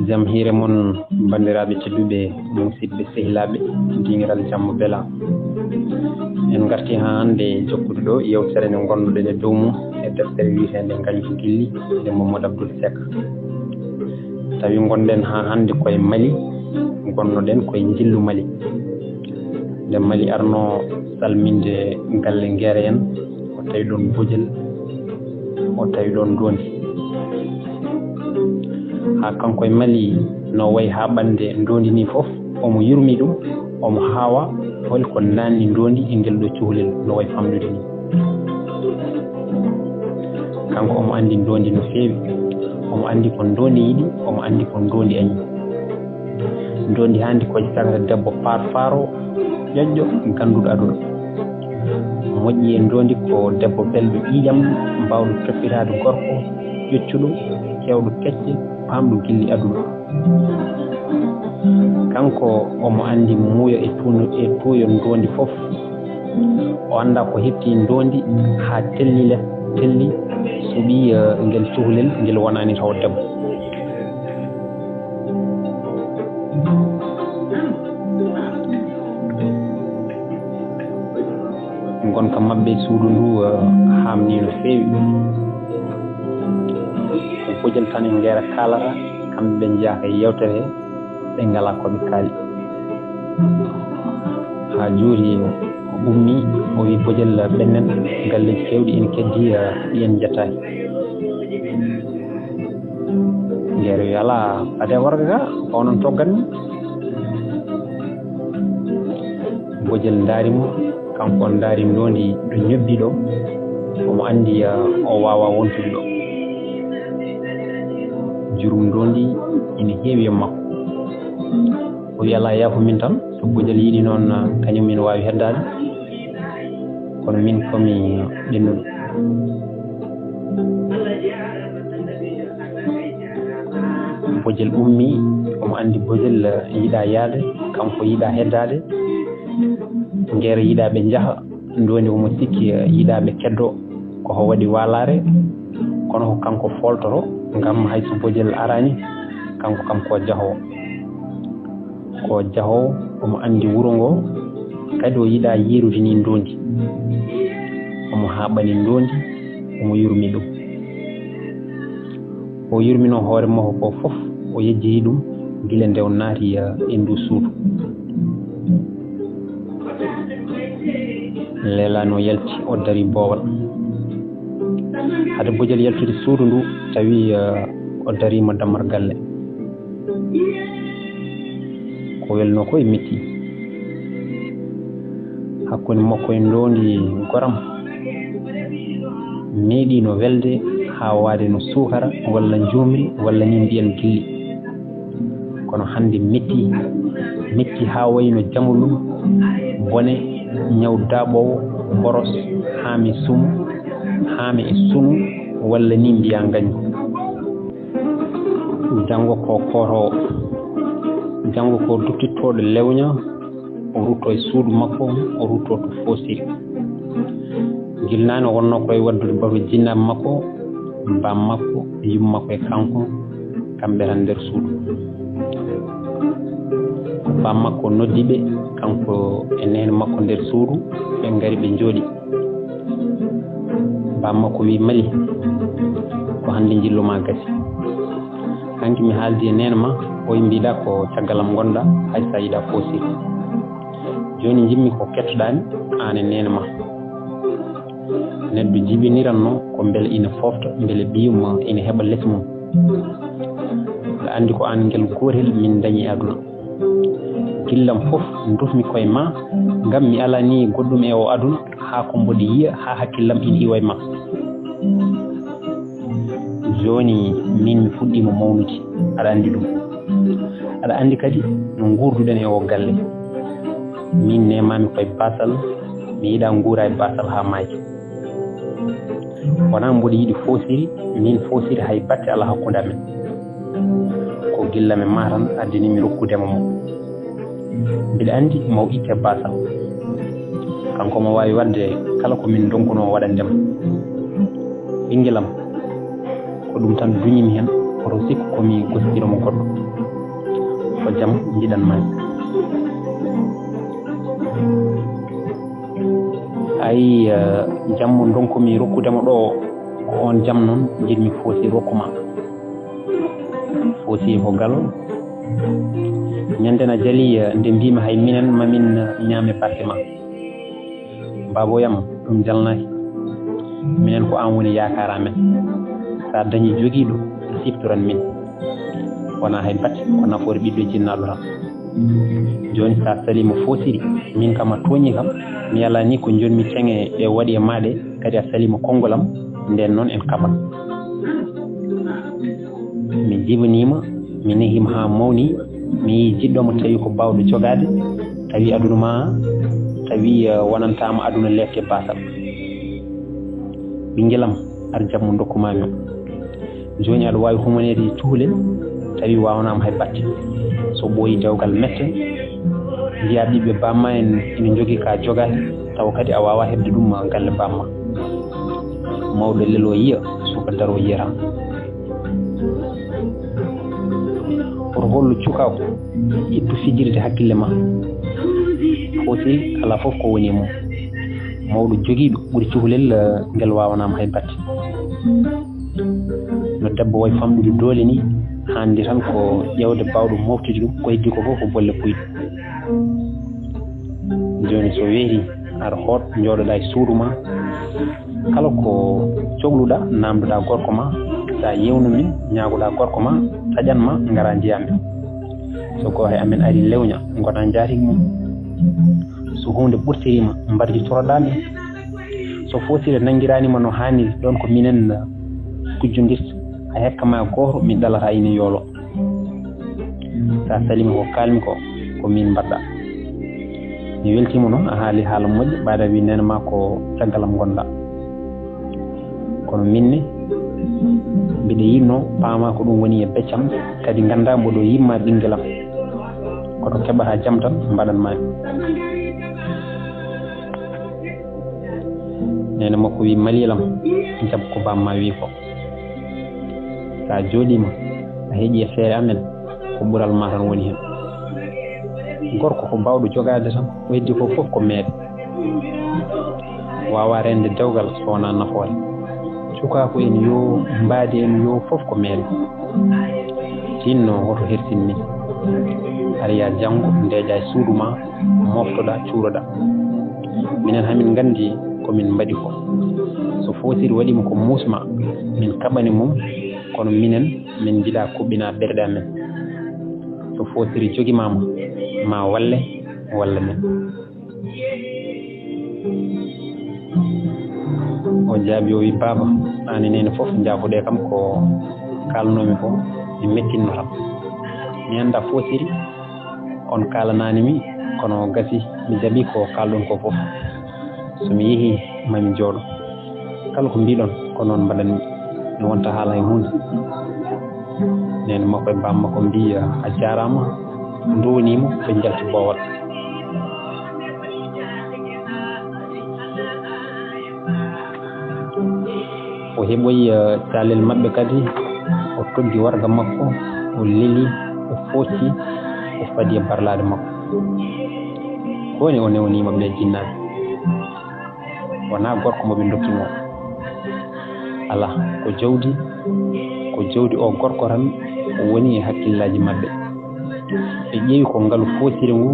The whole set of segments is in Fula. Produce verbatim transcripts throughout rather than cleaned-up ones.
Jam hiire mon, banndiraaɓe tedduɓe, musidɓe sehilaaɓe, dingiral jamma bela. En ngarti haa hannde e jokkude ɗo yewtere nde ngonnoɗen e dow mum e deftere wiyeteende Ngañgu Gilli, nde Mamadou Abdoul Seck. Tawi ngonɗen haa hannde koye Mali, ngonnoɗen koye njillu Mali. Nde Mali arno salminde galle Ngeere en, o tawi ɗon bojel, o tawi ɗon ndoondi. Haa kanko e Mali no wayi haa ɓannde ndoondi ni fof, omo yurmi ɗum, omo haawa hol ko naanni ndoondi e ngel ɗo cuhlel no wayi famɗude ni. Kanko omo anndi ndoondi no feewi, omo anndi ko ndoondi yiɗi, omo anndi ko ndoondi añi. Ndoondi hannde ko tagata debbo par faro, ƴoƴƴo, gannduɗo aduna. Moƴƴi e ndoondi ko debbo belɗo ƴiiƴam, mbaawɗo toppitaade gorko, ƴoccuɗo, keewɗo kecce, paamɗo gilli aduna. Kanko omo anndi muuyo e tuuno, e tuuyo ndoondi fof. O annda ko heɓti ndoondi haa telli les, telli, suɓi, eh, ngel cuhlel, ngel wonaani taw debbo. Ngonka maɓɓe e suudu ndu, eh, haamni no feewi. Ko bojel tan e Ngeere kaalata, kamɓe ɓe njeyaa e yewtere he, ɓe ngalaa ko ɓe kaali. Haa juuri o ummi, o wi bojel ɓennen, galleeji keewɗi ene keddi, eh, ɗi en njettaaki. Ngeere wi alaa, ɓade warga ga, ko onon coggatmi. Bojel ndaari mo, kanko o ndaari ndoondi ɗo ñobbi ɗo, omo anndi, ah, o waawaa wontude ɗo. Jurum ndoondi ina heewi e makko. O wi alaa, yaafu min tan, so bojel yiɗi noon, ah, kañum ina waawi heddaade. Kono min ko mi ɓennuɗo. Bojel ummi, omo anndi bojel yiɗaa yahde, kanko yiɗaa heddaade. Ngeere yiɗaa ɓe njaha, ndoondi omo sikki yiɗaa ɓe keddoo. Ko ho waɗi waalaare, kono ko kanko fooltoro, ngam hay so bojel araani, kanko kam ko jahoowo. Ko jahoowo, omo anndi wuro ngo, kadi o yiɗaa yiirude ni ndoondi. Omo haaɓani ndoondi, omo yurmi ɗum. O yurmino hoore makko ko fof, o yejjiti ɗum gila nde o naati, eh, e ndu suudu. Leelaani o yalti, o dari boowal. Hade bojel yaltude suudu ndu, tawi, eh, o dariima dammar galle. Ko welno ko e metti. Hakkunde makko e ndoondi goram, meeɗiino welde haa waade no suukara walla njuumri walla ni mbiyen gilli. Kono hannde metti, metti haa wayi no jamulum, bone, ñaw daaɓoowo, boros, haame sumu, haame e sunu walla ni mbiya ngañgu. Janngo ko kootoowo, janngo ko duttittooɗo lewña, o rutto e suudu makko, o rutto to foosiri. Gila naane o wonnoo koye waɗdude batu jinnaaɓe makko, baam makko, yumma makko e kanko, kamɓe tan nder suudu. Baam makko noddi ɓe, kanko e neene makko nder suudu, ɓe ngari ɓe njooɗi. Baam makko wi, "Mali, ko hannde njillu ma gasi. Hanki mi haaldi e neene ma, o wi mbiɗa ko caggal am ngonɗa, hay sa yiɗa foosiri. Jooni njimmi ko kettoɗaami, aan e neene ma." Neɗɗo jibiniranno ko mbele ina foofta, mbele ɓiyum ina heɓa les mum. Aɗa anndi ko aan ngel gootel min dañi e aduna. Gillam fof ndufmi koye ma, ngam mi alaa ni goɗɗum e o aduna, haa ko mboɗo yiya, haa hakkillam ina iwa e ma. Jooni min mi fuɗɗiima mawnude, aɗa anndi ɗum. Aɗa anndi kadi no nguurduɗen e o galle. Min neemaami koye baasal, mi yiɗaa nguura e baasal haa maayde. Wonaa mboɗo yiɗi foosiri, min foosiri hay batte alaa hakkunde amen. Ko gilla mi ma tan addani mi rokkude mo mo. Mbiɗa anndi mo o itte baasal. Kanko mo waawi waɗde kala ko min ndonkuno waɗande mo. Ɓinngel am, ko ɗum tan duñimi heen. Oto sikku ko mi gostiro mo goɗɗo. Ko jam njiɗan maa. Ay, eh, jam mo ndonku mi rokkude mo ɗo, ko on jam noon njiɗmi Foosi rokku ma. Foosi ko galo. Ñande na jali, eh, nde mbimi hay minen mamin, eh, ñaame batte ma. Baboyam, ɗum jalnaaki. Minen ko aan woni yaakaar amen. So a dañii jogiiɗo, a siftoran min. Wonaa hay batte, ko nafoore ɓiɗɗo e jinnaaɗo tan. Jooni so a salii mo Foosiri, min kam a tooñii kam, mi alaa ni ko njonmi ceŋe ɗe waɗi e maaɗe, kadi a salii mo konngol am, ndeen noon en kaɓan. Mi jibiniima, mi nehiima haa mawni, mi yii jiɗɗo mo tawi ko baawɗo jogaade, tawi aduna ma, tawi, eh, wonantaama aduna leeɓte baasal. Ɓinngel am, ar jam mo ndokku maa mi o. Jooni aɗa waawi humaneede e cukalel, tawi waawanaama hay batte. So ɓooyi dewgal mette, mbiyaa ɓiɓɓe bamma en ina njogii ka jogaade, tawa kadi a waawaa heɓde ɗum galle bamma. Mawɗo lelo yiya, suka daro yiya tan. Oto hollu cukaaku, ittu fijirde hakkille ma. Foosi alaa fof ko woni e mum. Mawɗo jogiiɗo ɓuri cukalel, eh, ngel waawanaama hay batte. No debbo wayi famɗude doole ni, haandi tan ko ƴeewde baawɗo mooftude ɗum, ko heddi ko fof ko bolle puyɗe. Jooni so weerii, aɗa hoot, njooɗoɗaa e suudu ma. Kala ko cokluɗaa, naamndoɗaa gorko ma, so a yeewnu min, ñaagoɗaa gorko ma, taƴan ma, ngaraa njiyaa min. So gooto e amen arii lewña, ngoɗaa njaati mum. So huunde ɓurtirii ma, mbarjitoroɗaa min. So Foosiri nanngiraani ma no haaniri, ɗoon ko minen kujjondirta. A hekka ma gooto, min ɗalataa ina yoolo. So a salii ma ko kaalmi ko, ko miin mbaɗɗaa. Mi weltiima noon, a haali haala moƴƴa, ɓaade a wii neene ma ko caggal am ngonɗaa. Kono min ne, mbiɗa yiɗnoo paamaa ko ɗum woni e beccam, kadi nganndaa mboɗo yimma ɓinngel am. Koto keɓataa jam tan mbaɗan maa mi. Neene makko wii, "Maliilam, jaɓ ko bamma wii ko. So a jooɗiima, a heƴii e feere amen, ko ɓural ma tan woni heen. Gorko ko baawɗo jogaade tan, ko heddi ko fof ko meere. Waawaa reende dewgal so wonaa nafoore. Cukaaku en yoo, mbaadi en yoo, fof ko meere. Tinno, hoto hersin min. Ariya janngo, ndeeƴa e suudu ma, mooftoɗaa, cuuroɗaa. Minen hamin nganndi ko min mbaɗi ko. So Foosiri waɗiima ko muusma, min kaɓani mum, kono minen, min njiɗaa kuɓɓinaa ɓerɗe amen. So Foosiri jogimaama, ma walle, walla min." O jaabi, o wi, "Baaba, aan e neene fof njaafoɗee kam ko kaalnoomi ko, mi mettinno tan. Mi anndaa Foosiri, on kaalanaani mi, kono gasi mi jaɓi ko kaalɗon ko fof. So mi yehii, ma mi jooɗo. Kala ko mbiɗon, ko noon mbaɗanmi. Mi wonta haala hay huunde." Neene makko e baaba makko mbiya, "A jaaraama." Nduwaniimo, ɓe njalti boowal. O heɓoyi, eh, caalel maɓɓe kadi, o toggi warga makko, o leli, o fooci, o fadi e barlaade makko. Ko woni o newaniima ɓe jinnaaɓe? Wonaa gorko mo ɓe ndokki mo. Alaa, ko jawdi, ko jawdi o gorko tan woni e hakkillaaji maɓɓe. Ɓe ƴeewi ko ngalu Foosiri ngu,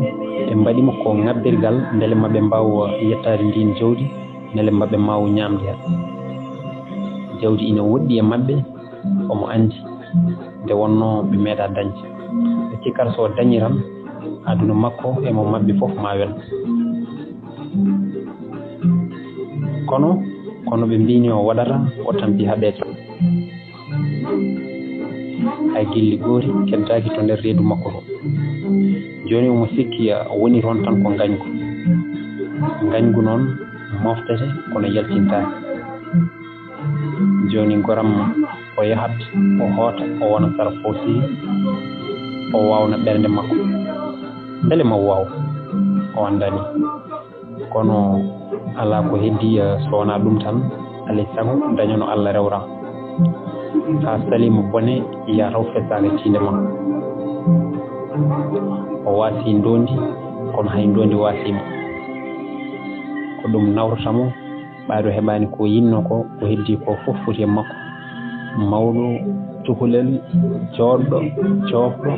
ɓe mbaɗi mo ko ŋabbirgal, mbele ma ɓe mbaaw yettaade ndiin jawdi, mbele ma ɓe mbaaw ñaamde heen. Jawdi ina woɗɗi e maɓɓe, omo anndi nde wonnoo ɓe meeɗaa dañde. Ɓe cikkata so o dañii tan, aduna makko e mo maɓɓe fof ma wel. Kono, kono ɓe mbiini o waɗata, o tampi haɓeede. Hay gilli goori keddaaki to nder reedu makko to. Jooni omo sikki woni toon tan ko ngañgu. Ngañgu noon moftete kono yaltintaake. Jooni goram o yahat, o hoota, o wona sara Foosiri, o waawna ɓernde makko. Mbele ma waaw? O anndaani. Kono alaa ko heddii, eh, so wonaa ɗum tan, alaa e sago dañano Allah rewra. Haa salii mo bone, yaa taw fesaaka tiinde ma. O waasi ndoondi, kono hay ndoondi waasii mo. Ko ɗum nawrata mo, ɓaade o heɓaani ko yinnoo ko, o heddii ko fof foti e makko. Mawɗo, cukalel, jooɗɗo, joofɗo,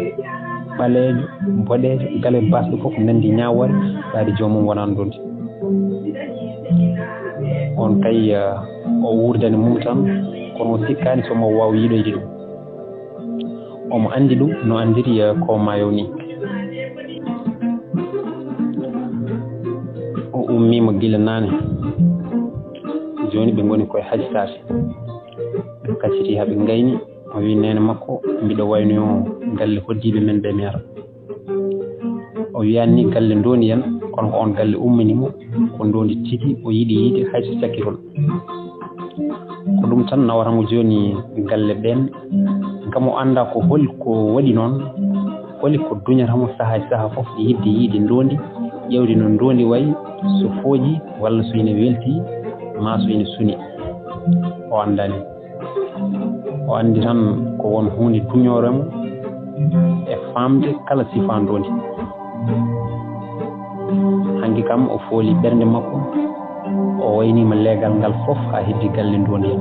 ɓaleejo, boɗeejo, gale baasɗo fof nanndi ñaawoore, ɓaade joomum wonaa ndoondi. On kay, eh, o wuurdani mum tan, kono o sikkaani so mo waaw yiɗoyde ɗum. Omo anndi ɗum no anndiri, eh, ko maayo ni. O ummiima gila naane. Jooni ɓe ngoni koye hajitaade. Ɓe kacciti haa ɓe ngayni. O wi neene makko, "Mbiɗo waynoyo galle hoddiiɓe men ɓe mi ara." O wiyaani ni galle ndoondi en, kono ko on galle ummini mo, ko ndoondi tigi, o yiɗi yiide hay so cakki toon. Ko ɗum tan nawata mo jooni galle ɓeen, ngam o annda ko holi ko waɗi noon, holi ko duñata mo sahaa e sahaa fof, yiɗde yiide ndoondi, ƴeewde no ndoondi wayi, so fooƴi walla so ine welti, maa so ine suni, o anndaani. O anndi tan ko won huunde duñoore mo e faamde kala sifaa ndoondi. Hanki kam o fooli ɓernde makko, o wayniima leegal ngal fof haa heddi galle ndoondi en.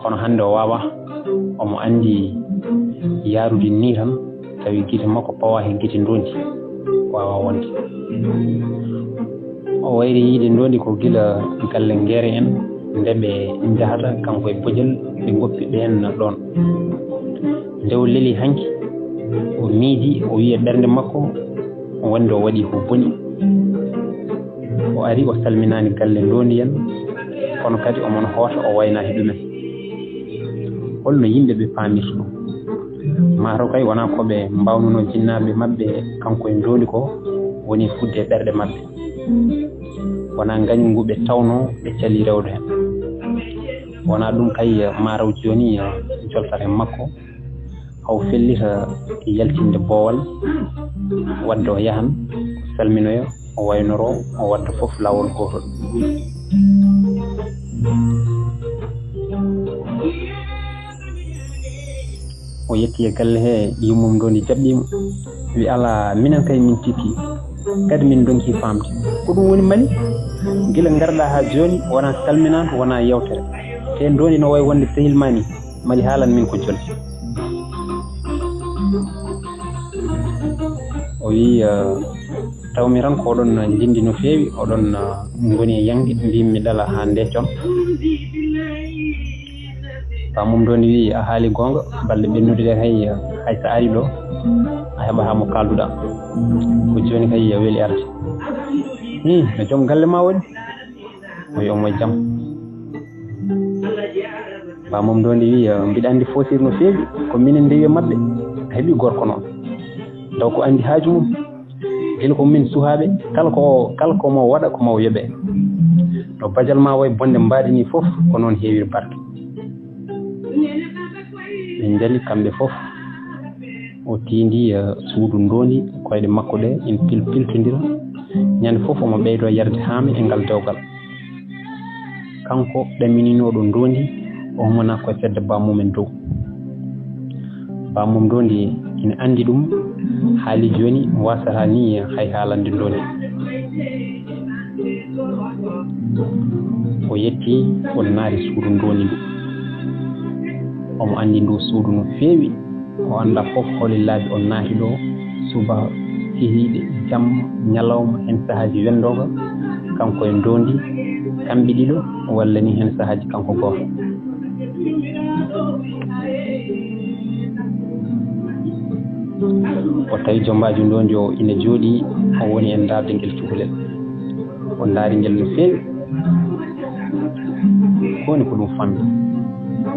Kono hannde o waawaa, omo anndi yaarude nii tan, tawi gite makko pawaa he gite ndoondi, waawaa wonde. O wayri yiide ndoondi ko gila galle Ngeere en, nde ɓe njahata, kanko e Bojel, ɓe ngoppi ɓeen ɗoon. Nde o leli hanki, o miiji, o wi'i e ɓernde makko, wonde o waɗi ko boni. O ari, o salminaani galle ndoondi en, kono kadi omo hoota, o wayna he ɗumen. Holno yimɓe ɓe paamirta ɗum? Maa taw kay wonaa ko ɓe mbaawnunoo jinnaaɓe maɓɓe, kanko e ndoondi ko woni fudde e ɓerɗe maɓɓe. Wonaa ngañgu ngu ɓe tawnoo ɓe calii rewde heen. Wonaa ɗum kay, maa taw jooni, eh, joltat e makko, haw fellita yaltinde boowal, wadde o yahan, o salminoya, o waynoroo, o wadda fof laawol gootol. O yetti e galle he, yummum ndoondi jaɓɓiima. Wi, "Alaa, minen kay min cikki, kadi min ndonki faamde. Ko ɗum woni Mali? Gila ngarɗaa haa jooni, wonaa salminaandu, wonaa yewtere. Te ndoondi no wayi wonde sehil maa ni. Mali haalan min ko jolti." O wi, eh, "Tawmi tan ko oɗon njinndi no feewi, oɗon, eh, ngoni e yaŋde, mbimi mi ɗala haa ndeccon." Bammum ndoondi wi, "A haali goonga, balɗe ɓennude ɗe kay, hay so a ari ɗo, a heɓataa mo kaalduɗaa. Ko jooni kay a weli arde." "Hii, no joom galle maa waɗi?" O wi, "Omo e jam." Bammum ndoondi wi, "Mbiɗa anndi Foosir no feewi, ko minen ndewi e maɓɓe. A heɓi gorko noon. Taw ko anndi haaju mum. Gila ko min suhaaɓe, kala ko, kala ko mo waɗa, ko mo yoɓe. No bajal maa wayi bonde mbaadi ni fof, ko noon heewiri barke." Ɓe njali kamɓe fof. O tiindi, eh, suudu ndoondi, koyɗe makko ɗe ina pil-, piltondira. Ñande fof omo ɓeydo yarde haami e ngal dewgal. Kanko ɗamininoɗo ndoondi, o humana ko e fedde bammum en dow. Bammum ndoondi ina anndi ɗum, haali jooni wasata ni hay haalande ndoondi. O yetti, o naati suudu ndoondi ndu. Omo anndi ndu suudu no feewi. O annda fof holi laabi o naati ɗo, suba, kihiiɗe, jamma, ñalawma, heen sahaaji wenndooga, kanko e ndoondi, kamɓe ɗiɗo, walla ni heen sahaaji kanko gooto. O tawi jombaajo ndoondi o ina jooɗii, o woni e ndaarde ngel cukalel. O ndaari ngel no feewi. Ko woni ko ɗum famɗi?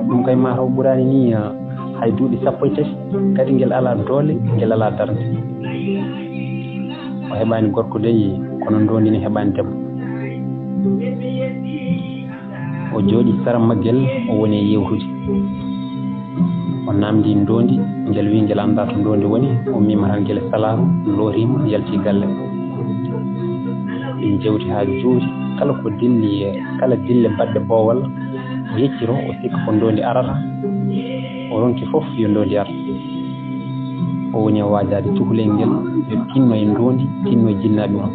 Ɗum kay maa taw ɓuraani ni, ah, hay duuɓi sappo e tati, kadi ngel alaa doole, ngel alaa darnde. O heɓaani gorko dey, kono ndoondi ne heɓaani debbo. O jooɗi sara maggel, o woni e yewtude. O naamndi ndoondi, ngel wi ngel anndaa to ndoondi woni, o miima tan ngel e salaaru, lootiima, yalti galle. Ɓe njewti haa juuti, kala ko dilli, kala dille baɗɗe boowal, yecciro, o sikka ko ndoondi arata, o ronki fof yo ndoondi ar. O woni e waajaade cukalel ngel, yo tinno e ndoondi, tinno e jinnaaɓe mum.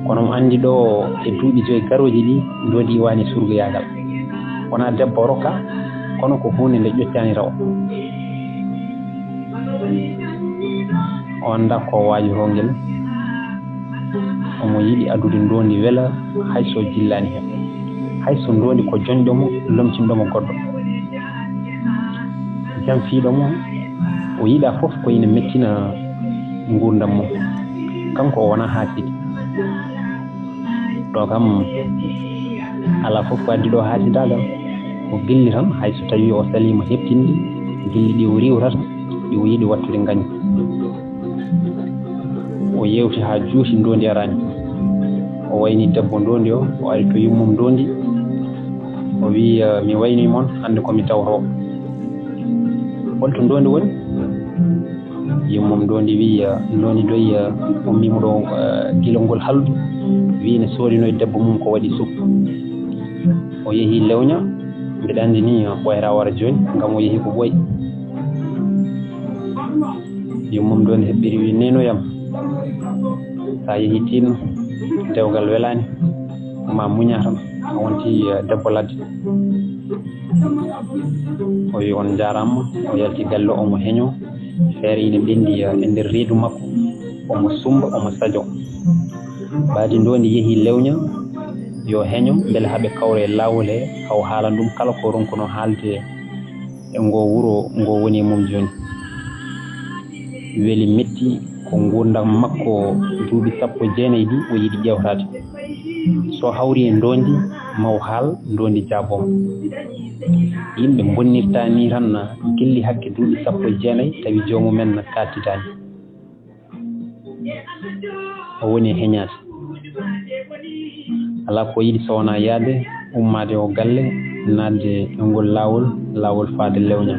Kono mo anndi ɗo e duuɓi joyi garooji ɗi, ndoondi iwaani surgoyaagal. Wonaa debbo o rokka, kono ko huunde nde ƴoccani taw. O anndaa ko waajoroo ngel. Omo yiɗi addude ndoondi wela, hay so jillaani heen. Hay so ndoondi ko joñɗo mo, lomtinɗo mo goɗɗo. Janfiiɗo mo, o yiɗaa fof ko ina mettina nguurndam mum. Kanko o wonaa haasidi. Ɗo kam, alaa fof ko addi ɗo haasidaagal. Ko gilli tan, hay so tawii o saliima heɓtinde, gilli ɗi o riiwtata, ɗi o yiɗi wattude ngaño. O yeewti haa juuti, ndoondi araani. O wayni debbo ndoondi o, o ari to yummum ndoondi. O wii, "Eh, mi wayni mon, hannde ko mi tawtoo." "Holto ndoondi woni?" Yummum ndoondi wii, "Eh, ndoondi doy, eh, ummiima ɗo, eh, gila ngol haldu. Wii ne soodinoy debbo mum ko waɗi suup." O yehi lewña, mbiɗa anndi ni, eh, ɓooyata wara jooni, ngam o yehi ko ɓooyi. Yummum ɗoon heɓɓiri wi, "Neenoyam, so a yehii tiiɗno, dewgal welaani, ma muñaa tan, a wontii, eh, debbo ladde." O wi, "On njaaraama." O yalti galle, omo heñoo. Feere ina ɓenndi, eh, e nder reedu makko, omo summba, omo sajoo. Mbaadi ndoondi yehi lewña, yo heño, mbele haɓe kawra e laawol he, haw haalan ɗum kala ko ronkunoo haalde e ngoo wuro ngoo woni e mum jooni. Weli metti ko nguurndam makko duuɓi sappo e jeenayi ɗi o yiɗi ƴeewtaade. So hawri e ndoondi, maw haal, ndoondi jaaboo mo. Yimɓe mbonnirtaa nii tan gilli hakke duuɓi sappo e jeenayi, tawi joomum en kaattidaani. O woni e heñaade. Alaa ko yiɗi so wonaa yahde, ummaade o galle, naatde e ngol laawol, laawol faade lewña.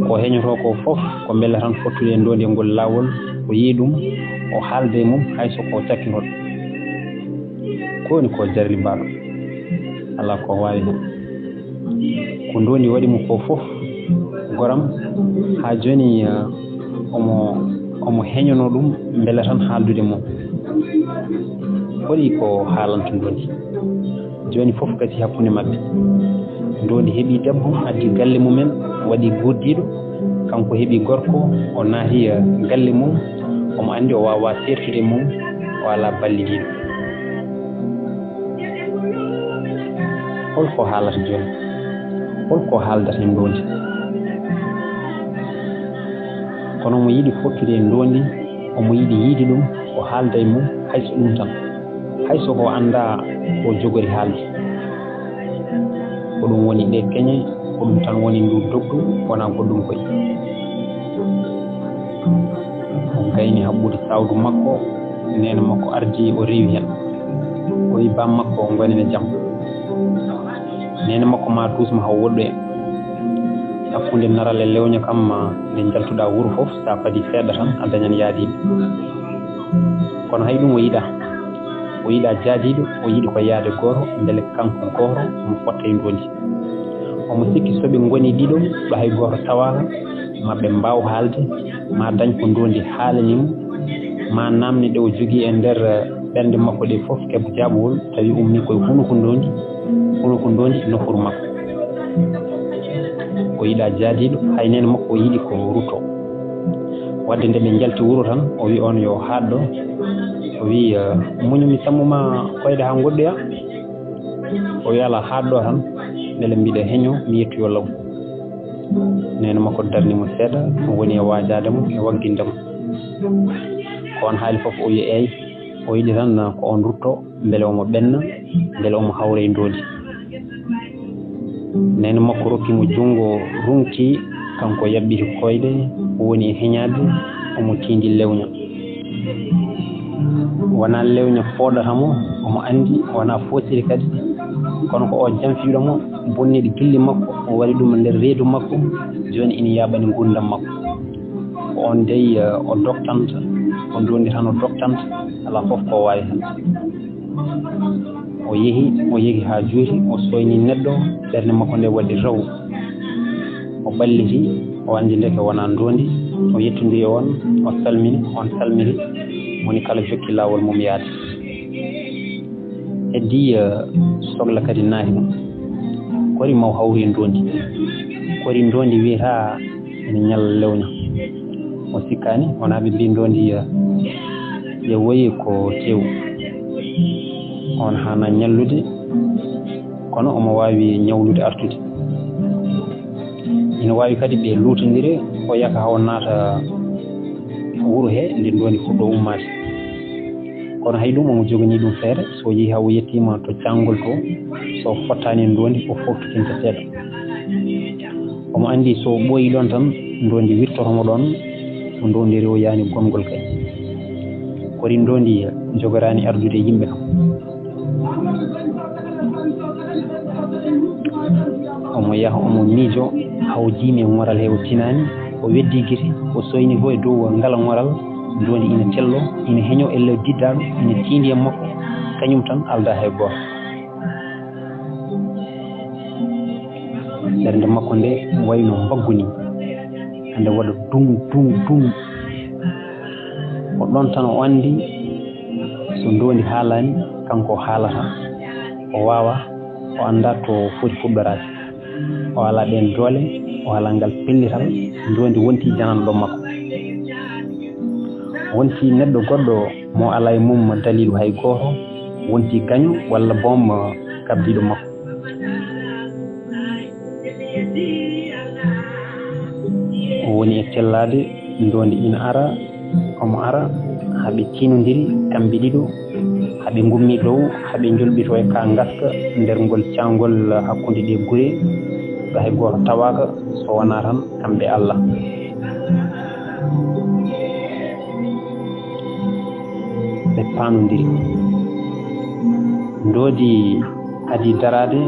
Ko heñotoo ko fof, ko mbela tan fottude e ndoondi e ngol laawol, o yii ɗum, o haalda e mum, hay so ko cakkitoo. Ko woni ko jarlibaaɗo? Alaa ko waawi heen. Ko ndoondi waɗi mo ko fof, goram, haa jooni, eh, omo, omo heñonoo ɗum, mbela tan haaldude mum. Waɗi ko haalanta ndoondi. Jooni fof gasi hakkunde maɓɓe. Ndoondi heɓi debbo, addi galle mum en, waɗi guddiiɗo. Kanko heɓi gorko, o naati, eh, galle mum. Omo anndi o waawaa seertude e mum, o alaa ballidiiɗo. Hol ko haalata jooni? Hol ko haaldata e ndoondi? Kono omo yiɗi fottude e ndoondi, omo yiɗi yiyde ɗum, o haalda e mum, hay so ɗum tan. Hay so ko anndaa ko jogori haalde. Ko ɗum woni ɗee keñe, ko ɗum tan woni ndu dogdu, wonaa goɗɗum koy. O gayni haɓɓude sawdu makko, neene makko ardii, o rewi heen. O wi, "Baam makko, ngonen e jam." Neene makko ma duus ma haw woɗɗoya. Hakkunde naral e lewña kam, ma nde njaltuɗaa wuro fof, so a fadii seeɗa tan, a dañan yaadiiɓe. Kono hay ɗum o yiɗaa. O yiɗaa jaadiiɗo, o yiɗi ko yahde gooto, mbele kanko gooto omo fotta e ndoondi. Omo sikki so ɓe ngoni ɗiɗo, ɗo hay gooto tawaaka, ma ɓe mbaaw haalde, ma dañ ko ndoondi haalani mo, ma naamne ɗe o jogii e nder, eh, ɓernde makko ɗe fof keɓa jaabawol, tawi ummii koye hunuko ndoondi, hunuko ndoondi nofuru makko. O yiɗaa jaadiiɗo, hay neene makko o yiɗi ko rutto. Waɗde nde ɓe njalti wuro tan, o wi oon yo haaɗ ɗo. O wi, eh, "Muñu mi sammu ma koyɗe haa ngoɗɗoya." O wi, "Alaa, haaɗ ɗo tan, mbele mbiɗa heñoo, mi yettoyoo law." Neene makko darni mo seeɗa, o woni e waajaade mo, e wagginde mo. Ko oon haali fof, o wi, "Eey." O yiɗi tan ko oon rutto, mbele omo ɓenna, mbele omo hawra e ndoondi. Neene makko rokki mo junngo, runki, kanko yaɓɓiti koyɗe, o woni e heñaade, omo tiindi lewña. Wonaa lewña fooɗata mo, omo anndi, wonaa foosiri kadi, kono ko o janfiiɗo mo, bonniiɗo gilli makko, o waɗi ɗum e nder reedu makko, jooni ina yaaɓani nguurndam makko. Ko oon dey, eh, o doktanta, ko ndoondi tan o doktanta, alaa fof ko o waawi heen. O yehi, o yehi haa juuti, o sooyni neɗɗo, ɓernde makko nde waɗi raw. O ɓalliti, o anndi ndeke wonaa ndoondi, o yettoyi e on, o salmini, on salmini, moni kala jokki laawol mum yaade. Heddii, eh, sogla kadi naati ɗum. Kori maw hawri e ndoondi. Kori ndoondi wiyata ene ñalla lewña. O sikkaani, wonaa ɓe mbii ndoondi, eh, ƴeewoyi ko tew. On haana ñallude, kono omo waawi ñawlude artude. Ina waawi kadi ɓe luutondire, o yaka haw naata wuro he, nde ndoondi fuɗɗo ummaade. Kono hay ɗum omo joganii ɗum feere, so yehi haa o yettiima to caangol to, so fottaani e ndoondi, o foftitinta seeɗa. Omo anndi so ɓooyi ɗoon tan, ndoondi wirtoto mo ɗoon, so ndoondi rewoyaani gongol kay. Kori ndoondi jogoraani ardude e yimɓe kam. Omo yaha, omo miijo, haa o jiimi e ŋoral he o tinaani, o weddii gite, o sooyni fof e dow ngal ŋoral, ndoondi ina tello, ina heño e ley diddaaɗo, ina tiindi e makko, kañum tan aldaa hay gooto. Ɓernde makko nde wayno mbaggu ni, hande waɗa duŋ, duŋ, duŋ. Ko ɗoon tan o anndi so ndoondi haalaani, kanko o haalata. O waawaa, o anndaa to foti fuɗɗoraade. O alaa ɗeen doole, o alaa ngal pellital, ndoondi wonti jananɗo makko. Wonti neɗɗo goɗɗo mo alaa e mum daliilu hay gooto, wonti gaño walla boom kabdiiɗo makko. O woni e tellaade, ndoondi ina ara, omo ara, haa ɓe tiinondiri kamɓe ɗiɗo, haa ɓe ngummii dow, haa ɓe njolɓitoo e kaa ngaska nder ngol caangol hakkunde ɗee gure, ɗo hay gooto tawaaka so wonaa tan kamɓe Allah. Ɓe paanondiri. Ndoondi adii daraade,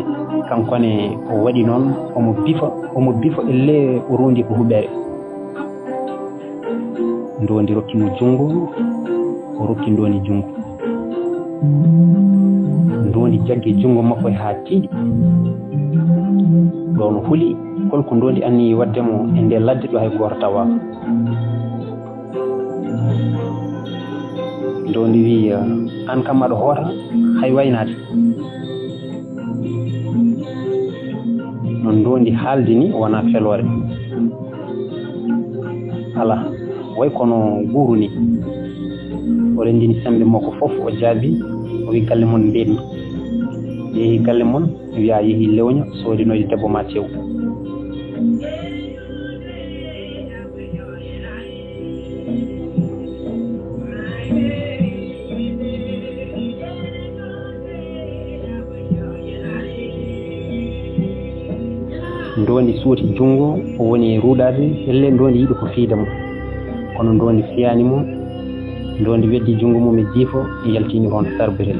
kanko ne o waɗi noon, omo bifa, omo bifa, ellee o rondi ko huɓeere. Ndoondi rokki mo junngo, o rokki ndoondi junngo. Ndoondi jaggi junngo makko haa tiiɗi. Ɗoon o huli, hol ko ndoondi anniyi waɗde mo e nde ladde ɗo hay gooto tawaaka. Ndoondi wiyi, "Aan kam aɗa hoota, hay waynaade." No ndoondi haaldi ni wonaa feloore. Alaa, way kono guuru ni. O renndini semmbe makko fof, o jaabii, o wiyi, "Galle mon mbeɗmi." Yehi galle mon, wiya yehi lewña, soodinoyde debbo ma tew. Ndoondi suuti junngo, o woni e ruuɗaade, ellee ndoondi yiɗi ko fiyde mo. Kono ndoondi fiyaani mo, ndoondi weddi junngo mum e jiifo, yaltini hono sarbitel.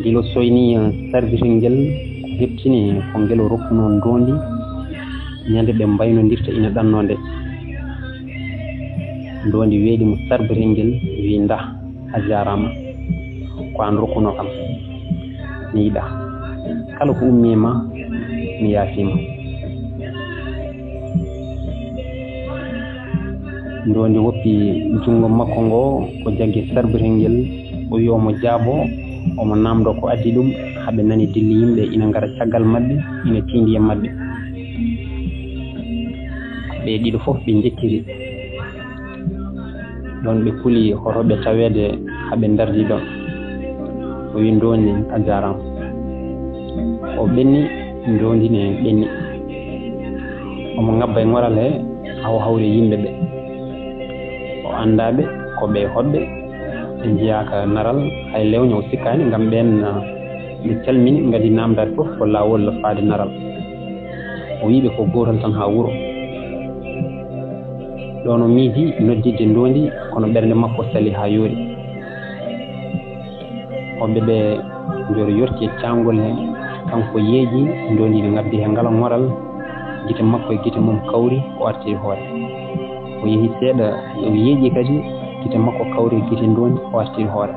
Gila o soyni sarbitel ngel, ko heɓtini ko ngel o rokkunoo ndoondi ñande ɓe mbaynondirta ina ɗannoo nde. Ndoondi weeɗi mo sarbitel ngel, wiyi, "Ndah, a jaaraama. Ko aan rokkunoo kam. Mi yiɗaa. Kala ko ummii ma, mi yaafii ma." Ndoondi woppi junngo makko ngo, ko jaggi sarbitel ngel, o wiyi omo jaaboo, omo naamndoo ko addi ɗum, haa ɓe nani dilli yimɓe ina ngara caggal maɓɓe, ina tiindi e maɓɓe. Ɓe ɗiɗo fof ɓe njettiri. Ɗoon ɓe kuli hoto ɓe taweede haa ɓe ndardi ɗoon. O wiyi, "Ndoondi, a jaaraama." O ɓenni, ndoondi ne ɓenni. Omo ŋabba e ŋoral he, haa o hawri e yimɓe ɓe. O anndaa ɓe, ko ɓe hoɗɓe, ɓe njiyaaka naral, hay lewña o sikkaani, ngam ɓeen, ah, ɓe calmini, ngadi naamndaade fof ko laawol faade naral. O wiyi ɓe ko gootal tan haa wuro. Ɗoon o miiji noddidde ndoondi, kono ɓernde makko sali haa yoori. Hoɓɓe ɓe njoro yorti e caangol he, kanko yeeƴi, ndoondi ne ŋabbi he ngal ŋoral, gite makko e gite mum kawri, o artiri hoore. O yehi seeɗa, o yeeƴi kadi, gite makko kawri e gite ndoondi, o artiri hoore.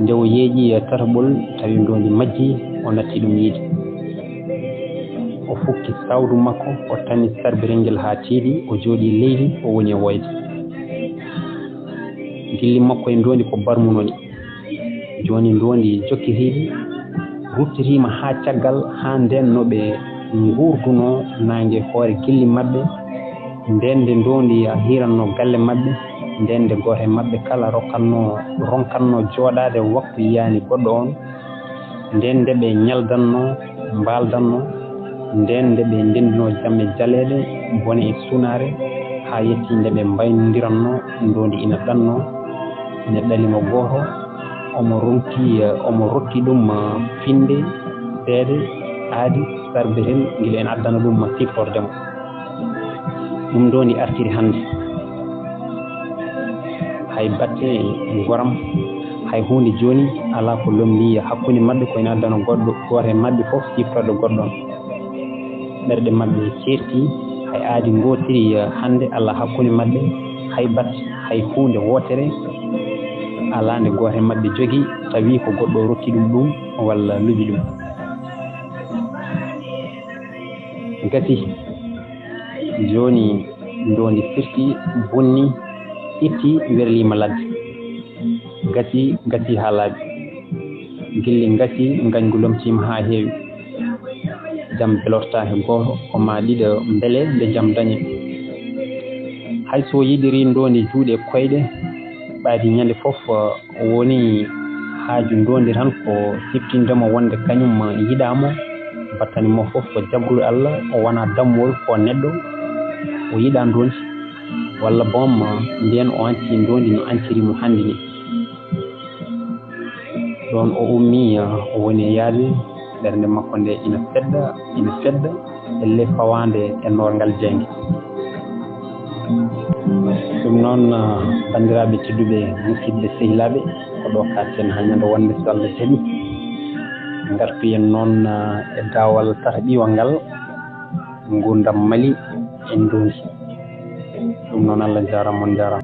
Nde o yeeƴi tataɓol, tawi ndoondi majji, o natti ɗum yiide. O fukki sawdu makko, o tani sarbirel ngel haa tiiɗi, o jooɗi leydi, o woni e woyde. Gilli makko e ndoondi ko barmunoni. Jooni ndoondi jokkitiiɗi, ruttitiima haa caggal, haa ndeen no ɓe nguurdunoo naange hoore gilli maɓɓe, ndeen nde ndoondi hiirannoo galle maɓɓe, ndeen nde gooto e maɓɓe kala rokkannoo, ronkannoo jooɗaade waktu yiyaani goɗɗo oon, ndeen nde ɓe ñaldannoo, mbaaldannoo, ndeen nde ɓe ndenndinoo jamme jaleeɗe, bone e sunaare, haa yettii nde ɓe mbaynondirannoo, ndoondi ina ɗannoo, ina ɗali mo gooto, omo ronki, omo rokki ɗum, ah, finnde, seede, aadi, sarbetel, ngila ina addana ɗum siftorde mo. Ɗum ndoondi artiri hannde. Hay batte, goram, hay huunde jooni alaa ko lombii hakkunde maɓɓe, ko ina addana goɗɗo, gooto e maɓɓe fof siftorde goɗɗo on. Ɓerɗe maɓɓe ceerti, hay aadi ngootiri hannde alaa hakkunde maɓɓe, hay batte, hay huunde wootere alaa nde gooto e maɓɓe jogii, tawi ko goɗɗo rokki ɗum ɗum walla luɓi ɗum. Gasi. Jooni ndoondi firti, bonni, itti, werliima ladde. Gasi, gasi haa laaɓi. Gilli ngasi, ngañgu lomtiima haa heewi. Jam belortaaki gooto, ko maa ɗiɗo mbele nde jam dañee. Hay so o yiɗiri ndoondi juuɗe koyɗe, ɓaadi ñande fof, o woni haaju ndoondi tan ko siftinde mo wonde kañum yiɗaa mo, battane mo fof ko jagguru Allah, o wonaa dammuwol, ko neɗɗo, o yiɗaa ndoondi, walla boom mbiyen o anci ndoondi no anciri mo hannde ni. Ɗoon o ummii, o woni e yaade, ɓernde makko nde ina fedda, ina fedda, elle fawaande e norgal jeynge. Ɗum noon, ah, banndiraaɓe tedduɓe, musidɓe sehilaaɓe, ko ɗo kaaɗten haa ñande wonde, so Allah jaɓi. Ngartoyen noon, ah, e daawal tata ɓiiwal ngal, nguurndam Mali e ndoondi. Ɗum noon, Allah jaaraama, on njaaraama.